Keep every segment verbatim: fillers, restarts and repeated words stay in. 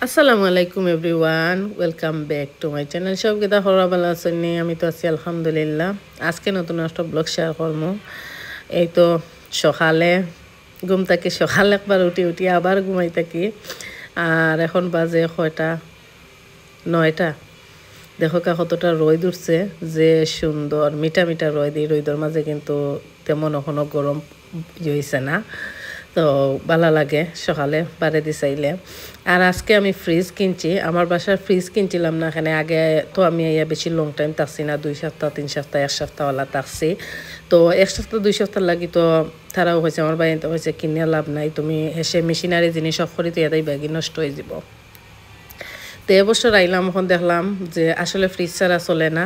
আসসালামু আলাইকুম everyone, welcome back to my channel। সব কিতা খবর, ভালা আছইন নি? আমি তো আছি আলহামদুলিল্লাহ। আজকে নতুন একটা ব্লগ শেয়ার করমু। এই তো সকালে ঘুম থাকি, সকালে একবার উঠি, উঠি আবার ঘুমাই থাকি। আর এখন বাজে কয়টা? নয়টা। দেখো কা কতটা রইদ উঠছে, যে সুন্দর মিঠা মিঠা রইদ। এই রইদর মাঝে কিন্তু তেমন এখনো গরম ইয়ে হইছে না, তো ভালা লাগে সকালে বারে দি চাইলে। আর আজকে আমি ফ্রিজ কিনছি, আমার বাসার ফ্রিজ কিনছিলাম না এখানে। আগে তো আমি আইয়া বেশি লং টাইম থাকছি না, দুই সপ্তাহ, তিন সপ্তাহ, এক সপ্তাহ ওলা থাকছি। তো এক সপ্তাহ, দুই সপ্তাহ লাগি তো তারাও কইছে, আমার ভাইয়াইন্তে কইছে, "কিনিয়া লাভ নাই, তুমি এসে মেশিনারি জিনিস অফ করি তো এটাই ব্যাগই নষ্ট হয়ে যাব।" তো এবছর আইলাম, এখন দেখলাম যে আসলে ফ্রিজ ছাড়া চলে না।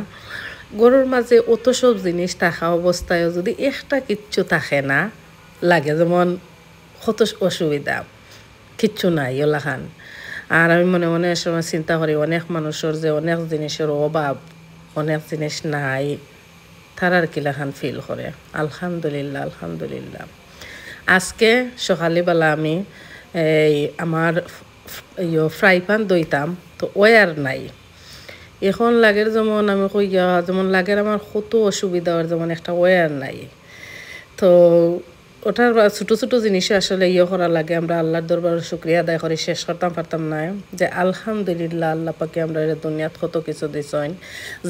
ঘরর মাঝে অত সব জিনিস থাকা অবস্থায়ও যদি একটা কিচ্ছু থাকে না, লাগে যেমন কত অসুবিধা, কিচ্ছু নাই ওলাখান। আর আমি মনে মনে এক সময় চিন্তা করি, অনেক মানুষর যে অনেক জিনিসর অভাব, অনেক জিনিস নাই, তারার কিলাখান ফিল করে। আলহামদুলিল্লাহ, আলহামদুলিল্লাহ। আজকে সকালবেলা আমি এই আমার ইয়ো ফ্রাই প্যান ধইতাম, তো ওয়ার নাই। এখন লাগের যেমন আমি কইয়া, যেমন লাগের আমার কত অসুবিধা অর, যেমন একটা ওয়ার নাই। তো ওটার বা-, ছোট ছোট জিনিসে আসলে ইয়ে করা লাগে। আমরা আল্লাহর দরবারো শুকরিয়া আদায় করি, শেষ করতাম পারতাম না যে আলহামদুলিল্লাহ, আল্লাহ পাকে আমরারে দুনিয়াত কত কিছু দিছইন।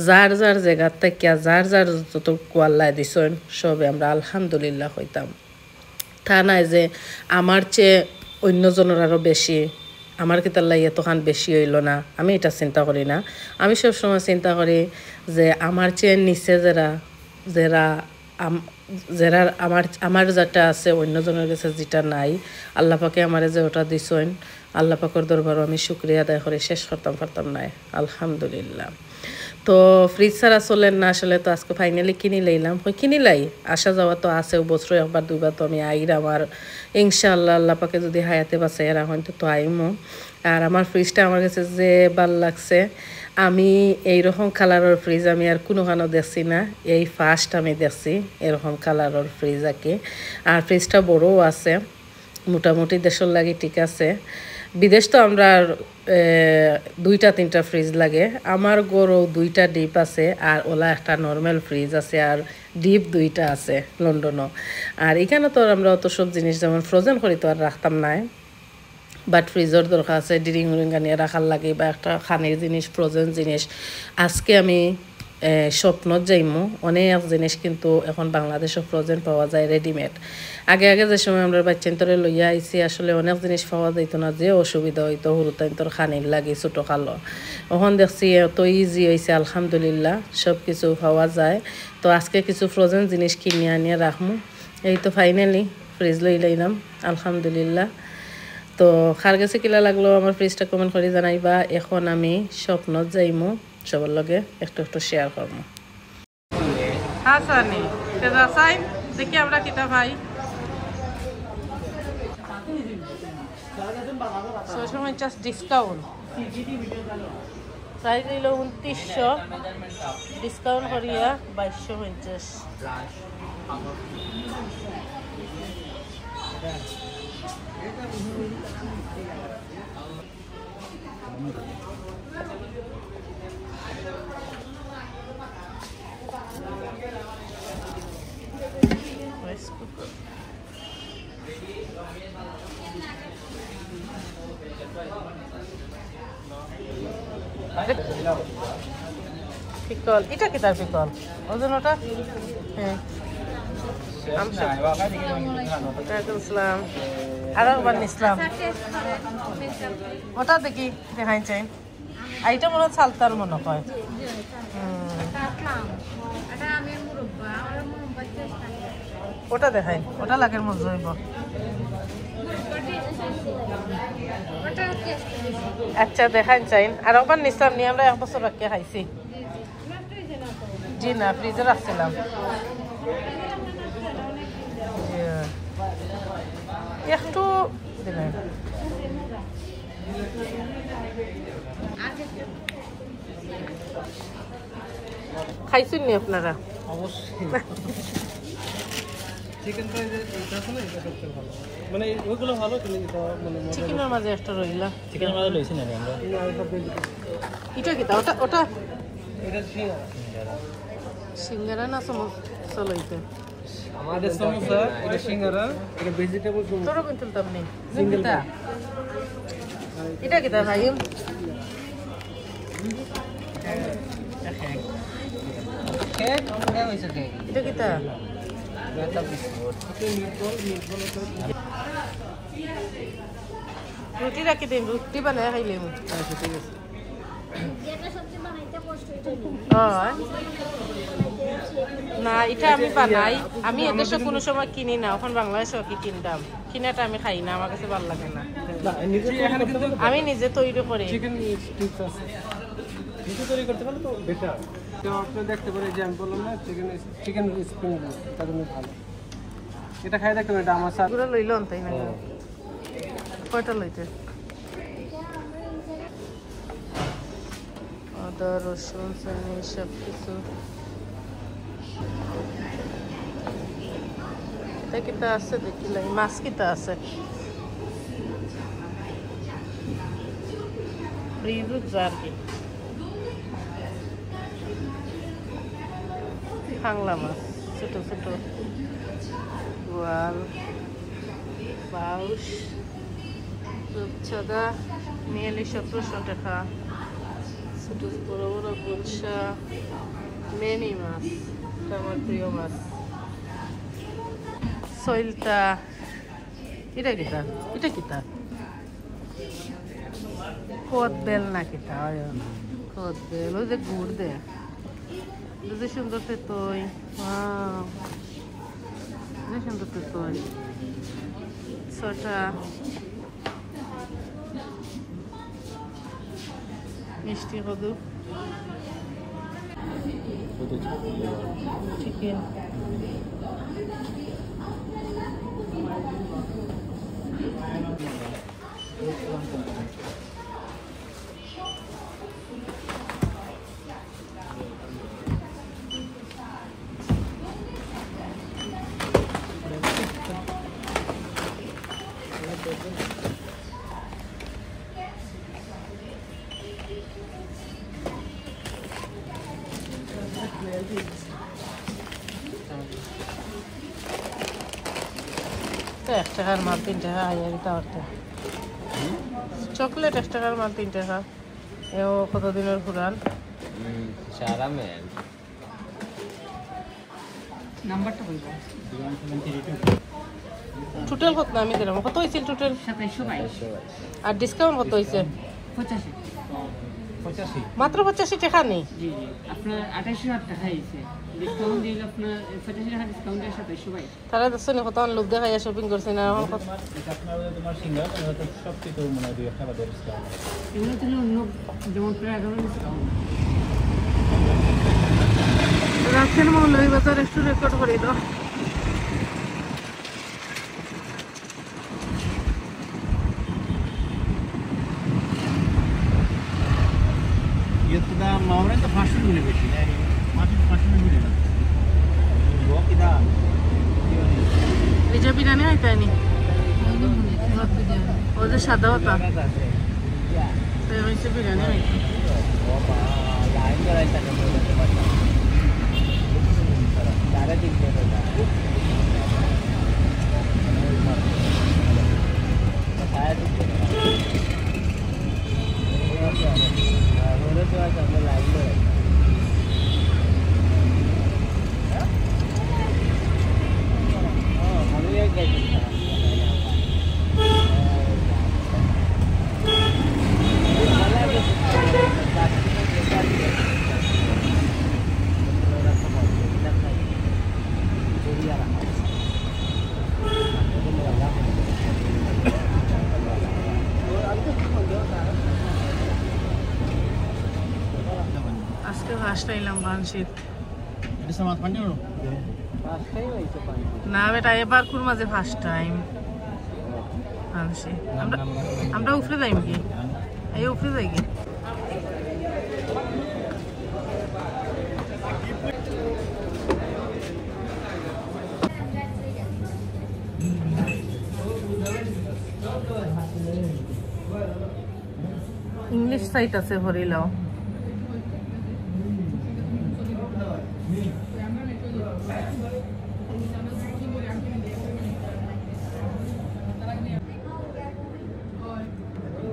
যার যার জাগাত থাকিয়া যার যার যতটুকু আল্লাহ দিছইন, সবে আমরা আলহামদুলিল্লাহ কইতাম। তা নায় যে আমার চেয়ে অন্যজনর আরও বেশি, আমার কিতার লাগি এতখান বেশি হইল না, আমি এটা চিন্তা করি না। আমি সবসময় চিন্তা করি যে আমার চেয়ে নিচে যারা, যারা আম-, যারা আমার, আমার যেটা আছে অন্যজনর গেছে যেটা নাই, আল্লাহ পাকে আমারে যে ওটা দিছইন, আল্লাহ পাকর দরবারো আমি শুকরিয়া আদায় করি, শেষ করতাম পারতাম নায়, আলহামদুলিল্লাহ। তো ফ্রিজ ছাড়া চলের না আসলে, তো আজকে ফাইনালি কিনি লইলাম। কই কিনি লাই, আসা যাওয়া তো আছে, বছরো একবার দুইবার তো আমি আইরাম। আর ইনশাআল্লাহ আল্লাহ পাকে যদি হায়াতে বাঁচাইয়া রাখইন তো, তো আইমু। আর আমার ফ্রিজটা আমার গেছে যে ভালা লাগছে, আমি এইরকম কালারর ফ্রিজ আমি আর কুনুখানো দেখছি না, এই ফার্স্ট আমি দেখছি এরকম কালারর ফ্রিজ আর কি। আর ফ্রিজটা বড়ও আছে, মোটামুটি দেশর লাগি ঠিক আছে। বিদেশ তো আমরার, এ, দুইটা তিনটা ফ্রিজ লাগে। আমার ঘরো দুইটা ডিপ আছে, আর ওলা একটা নরমাল ফ্রিজ আছে, আর ডিপ দুইটা আছে লন্ডনো। আর ইখানো তো আর আমরা অত সব জিনিস যেমন ফ্রোজেন করি তো আর রাখতাম নায়, বাট ফ্রিজর দরকার আছে, ডিরিং উরিং আনিয়া রাখার লাগি বা একটা খানির জিনিস, ফ্রোজেন জিনিস। আজকে আমি এ, স্বপ্নত যাইমু। অনেক জিনিস কিন্তু এখন বাংলাদেশো ফ্রোজেন পাওয়া যায় রেডিমেড। আগে আগে যে সময় আমরা বাচ্চাইন্তরে লইয়া আইছি, আসলে অনেক জিনিস পাওয়া যাইতো না, যে অসুবিধা হইতো হুরুতাইন্তর খানির লাগি ছোটো কালো। এখন দেখছি এত ইজি হইছে, আলহামদুলিল্লাহ, সব কিছু পাওয়া যায়। তো আজকে কিছু ফ্রোজেন জিনিস কিনে আনিয়া রাখমু। এই তো ফাইনালি ফ্রিজ লই লাইলাম, আলহামদুলিল্লাহ। তো কার গেছে কিলা লাগলো আমার ফ্রিজটা কমেন্ট করি জানাইবা। এখন আমি স্বপ্নত যাইমু। সবার লগে একটু একটু শেয়ার করমু। হাসানি, তেজা সাইন, দেখি আমরা কিতা পাই। ছয়শো পঞ্চাশ ডিসকাউন্ট। প্রাইস হইল ঊনত্রিশশো, ডিসকাউন্ট করিয়া বাইশশো পঞ্চাশ। পিকল, এটা কিতার পিকল? ওজন ওটা? হ্যাঁ। আমসা। ওয়ালাইকুম আসসালাম। আরো একবার নিছিলাম। ওটা দেখি, দেখাই চাই। আর এটা মনে হয় সালতার মনে হয়। হুম। ওটা দেখাই, ওটা লাগের মজা হইব। আচ্ছা, দেখাই চাই। আর একবার নিছিলাম নি, আমরা এক বছর আগে খাইছি। জি না, ফ্রিজে রাখছিলাম। জি। একটু দিলাম। খাইছইন নি আপনারা? অবশ্যই। চিকেন ফ্রাই যে এটা আছে না, এটা সবচেয়ে ভালো। মানে ওইগুলো ভালো, কিন্তু এটা মানে মজা চিকেনের মাঝে একটা রইলা। চিকেনের মাঝে লইছি না রে আমরা। না, ওই সব ভেজিটেবল। এটা কিতা? ওটা, ওটা? এটা সিঙ্গারা। সিঙ্গারা না সমোসা লইতে? আমাদের সমোসা, এটা সিঙ্গারা, এটা ভেজিটেবল সমোসা। তোরও কিন্তু দাম নেই। সিঙ্গেল কিতা? এটা কিতা ভাই? কেক? এটা হইছে কেক। এটা কিতা? এটা বিস্কুট। রুটি রাখি দিন, রুটি বানাই খাইলে। আচ্ছা, ঠিক আছে। হয়। না, এটা আমি বানাই। আমি এদেশে কোনো সময় কিনি না, এখন বাংলাদেশে কি কিনতাম? কিনাটা আমি খাই না, আমার কাছে ভালো লাগে না। না, নিজে তৈরি করতে পারলে তো আমি নিজে তৈরি করি। চিকেন স্টিক্স আছে। নিজে তৈরি করতে পারলে তো বেটার। তো আপনি দেখতে পারেন যে আমি বললাম না, চিকেন, চিকেন স্প্রিং রোল, তার জন্য ভালো। এটা খাই দেখতে পারেন, এটা আমার স্বাদ। গুঁড়া লইল আনতাই না। হ্যাঁ। কয়টা লইতে? আদা, রসুন, চিনি, সব কিছু। এটা কিতা আছে দেখিলাই, মাছ কিতা আছে? ফ্রিজ আর কি। কাংলা মাছ, ছোট ছোট। বোয়াল, পাউস, রূপচাঁদা, নিয়ালি সতেরোশো টাকা। ছোট বড় বড় গুলশা, মেনি মাছ, এটা আমার প্রিয় মাছ। সইলতা, এটা কিতা? এটা কিতা? কদবেল না কিতা? ওই কদবেল, ওই যে গুড় দে। এই যে সুন্দর তেতই। Wow। এই যে সুন্দর তেতই। ছটা। মিষ্টি কদু। চিকেন। তো এক টাকার মাল তিন টাকা আইয়া দিতে পারতে। চকলেট এক টাকার মাল তিন টাকা। এও কত দিনের পুরান। হুম, সারা মেল। নাম্বারটা বলবো। টোটাল কত আমি দিলাম? কত হইছিল টোটাল? সাতাইশশো বাইশ। আর ডিসকাউন্ট কত হইছে? পঁচাশি। পঁচাশি। মাত্র পঁচাশি টাকা নি? জি, জি। আপনার আঠাইশশো আট টাকা হইছে। ডিসকাউন্ট দিয়ে আপনার পঁচাশি টাকা ডিসকাউন্ট দিয়ে সাতাইশশো বাইশ। তারা দেখছো নি কত লোভ দেখাইয়া শপিং করছে না? এখন কত এটা আপনার, ওই যে তোমার সিঙ্গারা, ওটা তো সব কিছু মনে হয় দুই একটা বাদে ডিসকাউন্ট। এগুলো ছিল অন্য, যেমন প্রায় এগারো ডিসকাউন্ট। রাখেন মৌলভীবাজার একটু রেকর্ড করে দাও। Iya, kita mau orang ke fashion dulu, betul. Masuk fashion dulu. Bawa kita. এই যে বিরিয়ানি খাইতে আনি। ওই যে সাদা হতা। তো এই হচ্ছে বিরিয়ানি খাইতে। আজকে ফার্স্ট আইলাম বানশিত। এটা সমাজ পাঞ্জাব? না বেটা, এবার কুরমাজে ফার্স্ট টাইম। বানশিত। আমরা, আমরা উপরে যাইমু কি? এই উপরে যাই কি? ইংলিশ সাইট আছে, ভরি লও।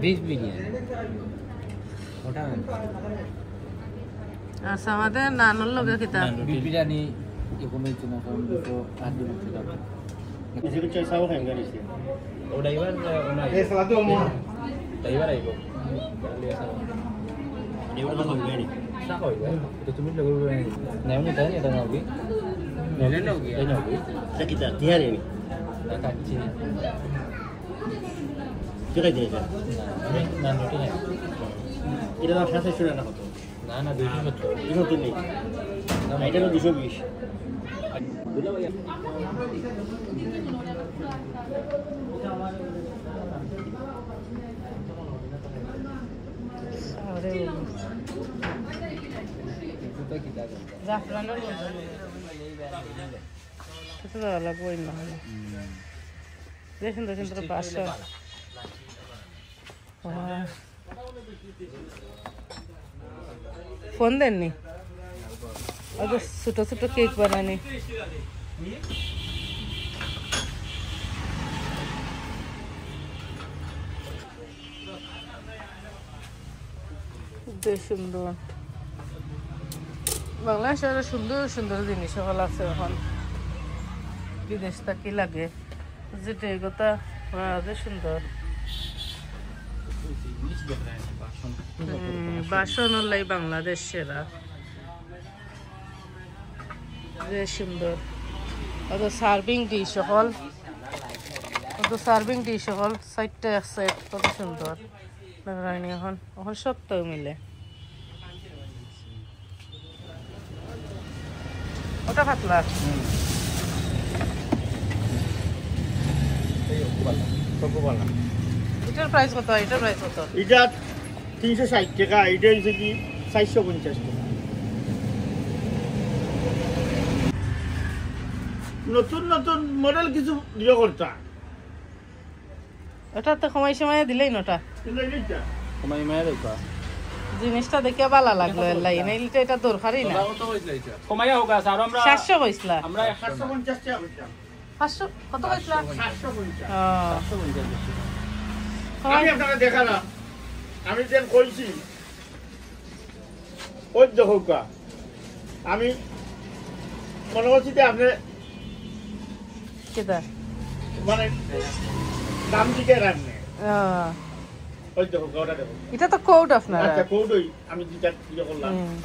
বিফ বিরিয়ানি। ওটা আচ্ছা, আমাদের নানর লগে কিতা? বিফ বিরিয়ানি এখন হচ্ছে না, কারণ দুশো আট দিন হচ্ছে না। Ese bicho es agua en Galicia. ওটা এবার ওনার Es la tomo. তাই এবার আইব। Ni una cosa en Galicia. চা খাওয়াইব। তো তুমি লোক নেও নি, তাই না? এটা নাও কি? নেলে নাও কি? এই নাও কি? Está quita, tiene. না, খাচ্ছি। ¿Qué hay de ella? না, আমি নান রুটি খাই। Quiero dar chance de una foto. না, না, দুইশো সত্তর। Digo que me. Ahí tengo dicho bicho. জাফরানের মতো। এটা তো আলাদা বই না হলে। যে সুন্দর সুন্দর বাসন। বাহ। ফোন দেননি? ওই যে ছোট ছোট কেক বানানি। বেশ সুন্দর। বাংলাদেশে আরো সুন্দর সুন্দর জিনিস সকল আছে এখন। বিদেশ থাকি লাগে। যেটা এই কথা, হ্যাঁ, যে সুন্দর। হুম, বাসন হলাই বাংলাদেশ সেরা। যে সুন্দর। অত সার্ভিং ডিশ সকল, অত সার্ভিং ডিশ সকল, সাইডটা এক সেট, কত সুন্দর। রানি এখন, এখন সবটাও মিলে। ওটা পাতলা। এটার প্রাইস কত? এটার প্রাইস কত? এটা তিনশো ষাট টাকা, এটা হচ্ছে কি চারশো পঞ্চাশ টাকা। নতুন নতুন মডেল কিছু ইয়ে করতা। ওটা তো কমাই সময় দিলেই নটা। কিন্তু এই যে এটা, কমাই মায়া দেখবা। জিনিসটা দেখে ভালো লাগলো, এর লাগি। নাইলে তো এটা দরকারই না। কমাইয়া হোক, স্যার, আমরা সাতশো কইসলা। আমরা সাতশো পঞ্চাশ টাকা করতাম। পাঁচশো, কত কইসলা? সাতশো পঞ্চাশ। ও, একশো পঞ্চাশ। কমাই। আমি আপনারা দেখালাম, আমি যেন কইছি, ওই দেখুকা, আমি মনে করছি যে আপনি কিতা? মানে দাম দিকে রাখনে, ও, ওই দেখুকা, ওটা দেখো। এটা তো কোড আপনার। আচ্ছা, কোড ওই আমি যেটা ইয়ে করলাম। হুম।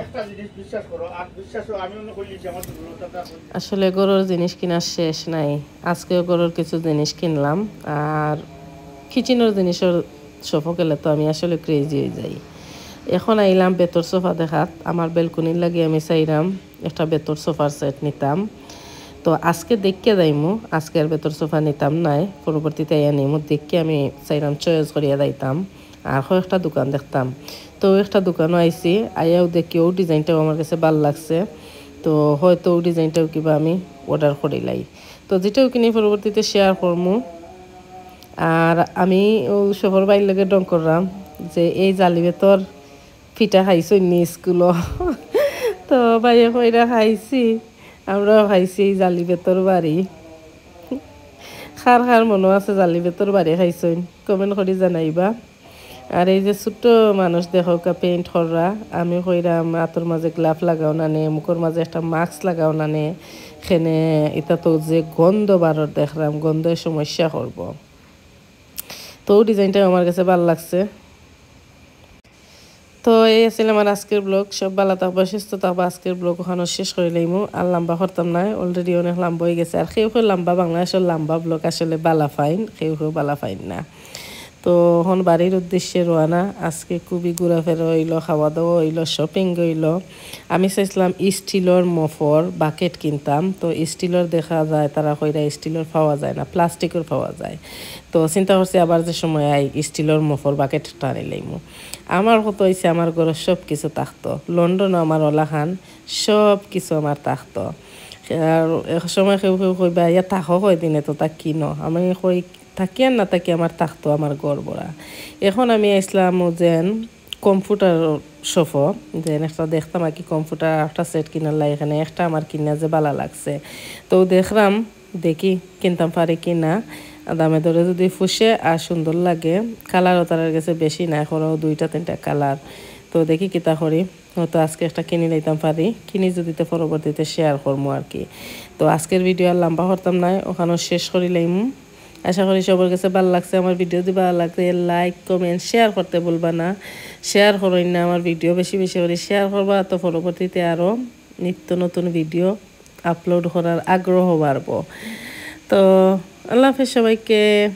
একটা জিনিস বিশ্বাস করো, আর বিশ্বাস আমি অন্য করি দিচ্ছি, আমার দুর্বলতাটা আসলে ঘরর জিনিস কিনার শেষ নাই। আজকেও ঘরর কিছু জিনিস কিনলাম, আর কিচেনর জিনিসর শপও গেলে তো আমি আসলে ক্রেজি হয়ে যাই। এখন আইলাম বেতর সোফা দেখাত। আমার বেলকনির লাগি আমি চাইরাম একটা বেতর সোফার সেট নিতাম। তো আজকে দেখিয়া যাইমু, আজকে আর বেতর সোফা নিতাম নায়, পরবর্তীতে আইয়া নিমু। দেখি আমি চাইরাম চয়েস করিয়া যাইতাম, আর কয়েকটা দোকান দেখতাম। তো একটা দোকানও আইছি, আইয়াও দেখি ও ডিজাইনটাও আমার কাছে ভালা লাগছে। তো হয়তো ও ডিজাইনটাও কিবা আমি অর্ডার করিলাই। তো যেটাও কিনি পরবর্তীতে শেয়ার করমু। আর আমি ও শপর ভাইর লগে ঢং করলাম যে এই জালি বেতর পিঠা খাইছইন নি স্কুলো? তো ভাইয়ে কইরা খাইছি, আমরাও খাইছি এই জালি বেতর বাড়ি। কার কার মনো আছে জালি বেতর বাড়ি খাইছইন, কমেন্ট করি জানাইবা। আর এই যে ছোট্ট মানুষ দেখউক্কা পেইন্ট কররা, আমি কইরাম আতর মাঝে গ্লাভ লাগাও না নে, মুখর মাঝে একটা মাস্ক লাগাও না নে, কেনে ইতা তো যে গন্ধ বারর দেখরাম, গন্ধে সমস্যা করবো। তো ডিজাইনটা আমার কাছে ভালা লাগছে। তো এই আছিল আমার আজকের ব্লগ। সব ভালা থাকবা, সুস্থ থাকবা। আজকের ব্লগ ওখানো শেষ করি লাইমু, আর লম্বা করতাম না, অলরেডি অনেক লম্বা হয়ে গেছে। আর কেউ কেউ লম্বা, বাংলাদেশর লম্বা ব্লগ আসলে ভালা পাইন, কেউ কেউ ভালা পাইন না। তো এখন বাড়ির উদ্দেশ্যে রওনা। আজকে খুবই ঘোরাফেরা হইলো, খাওয়া দাওয়া হইলো, শপিং হইলো। আমি চাইছিলাম স্টিলর মফর বাকেট কিনতাম, তো স্টিলর দেখা যায়, তারা কইরা স্টিলর পাওয়া যায় না, প্লাস্টিকর পাওয়া যায়। তো চিন্তা করছি আবার যে সময় আই স্টিলর মফর বাকেট একটা আনি লাইমু। আমার কথা হইছে আমার ঘরো সব কিছু থাকতো, লন্ডনও আমার ওলাখান, সব কিছু আমার থাকতো। আর এক সময় কেউ কেউ কইবা, "ইয়া থাকো কয়দিন, এত থাকি ন?" আমি কই, "থাকি আর না থাকি, আমার থাকতো আমার ঘর ভরা।" এখন আমি আইসলাম ও যেন কম্পিউটার শপও, যেন একটা দেখতাম আর কি, কম্পিউটার একটা সেট কিনার লাগে। এখানে একটা আমার কিনা যে বালা লাগছে, তো দেখলাম, দেখি কিনতাম পারি কি না। দামে দরে যদি ফুষে আর সুন্দর লাগে, কালারও তার গেছে বেশি নাই, হলো দুইটা তিনটা কালার। তো দেখি কিতা করি, হয়তো আজকে একটা কিনি লইতাম পারি, কিনি যদি তো পরবর্তীতে শেয়ার করবো আর কি। তো আজকের ভিডিও আর লম্বা করতাম না, ওখানে শেষ করি লাইমু। আশা করি সবার কাছে ভালো লাগছে আমার ভিডিও। যদি ভালো লাগে, লাইক, কমেন্ট, শেয়ার করতে ভুলবা না। শেয়ার করইন না আমার ভিডিও, বেশি বেশি করে শেয়ার করবা, তো পরবর্তীতে আরও নিত্য নতুন ভিডিও আপলোড করার আগ্রহ বাড়বো। তো আল্লাহ হাফেজ সবাইকে।